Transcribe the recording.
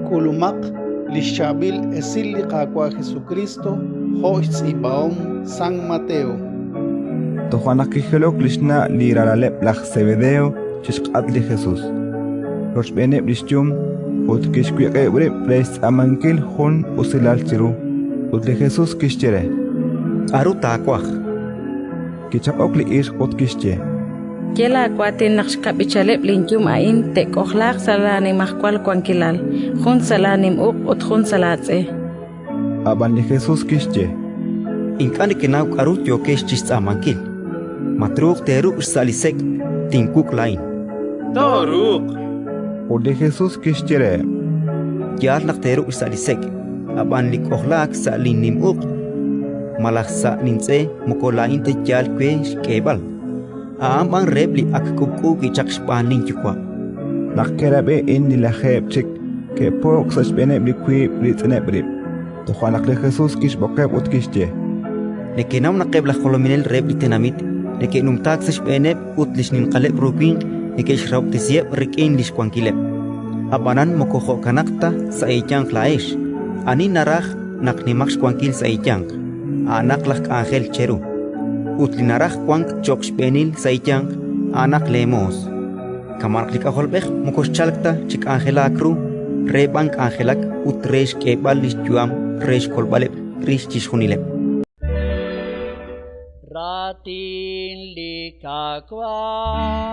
K'ulumaq li xChaab'il Esil li Qaawa' Jesukriist jo' xtz'iib'ahom San Mateo. Toja' naq kijilok li xna' li ralaleb' laj Sebedeo chi xk'atq li Jesus, rochb'eeneb' li xyum, ut kixwiq'ib' rib' re xtz'aamankil jun usilal chiru. Ut li Jesus kixye re: K'aru taawaj? Kichaq'ok li ixq ut kixye: Ye laawaatin naq xkab'ichaleb' linyum a'in te'k'ojlaaq sa' laanimajwal wankilal, jun sa' laanim uq' ut jun sa' laatz'e. Ab'an li Jesus kixye: Ink'a' nekenaw k'aru yookex chi xtz'aamankil. Ma truuq teeruk' xsa' li sek' tinwuk' laa'in? Tooruuq. Ut li Jesus kixye reheb': Yaal naq teeruk' xsa' li sek', ab'an li k'ojlaak sa' linnim uq' malaj sa' lintz'e moko laa'in ta yaal we xk'eeb'al, a'an b'an reheb' li ak k'ub'k'u wi' chaq xb'aan linYuwa'. Naq ke'rab'i a'in li lajeeb' chik, ke'po'k sa' xb'eeneb' li wiib' riitz'ineb' rib'. Toja' naq li Jesus kixb'oqeb' ut kixye: Nekenaw naq eb' laj jolominel reheb' li tenamit neke'numtaak sa' xb'eeneb' ut li xninqaleb' ru winq neke'xrahob'tesiheb' rik'in li xwankileb'. Ab'anan moko jo'kanaq ta sa' eeyanq laa'ex. Ani naraj naq nimaq xwankil sa' eeyanq, a'anaq laj k'anjel cheru; ut li naraj wank cho'q xb'eenil sa' eeyanq, a'anaq leemoos. Kama' naq li K'ajolb'ej moko xchalk ta chi k'anjelaak ru, re b'an k'anjelak ut re xk'eeb'al li xyu'am re xkolb'aleb' rix chixjunileb'. Raatin li Qaawa'.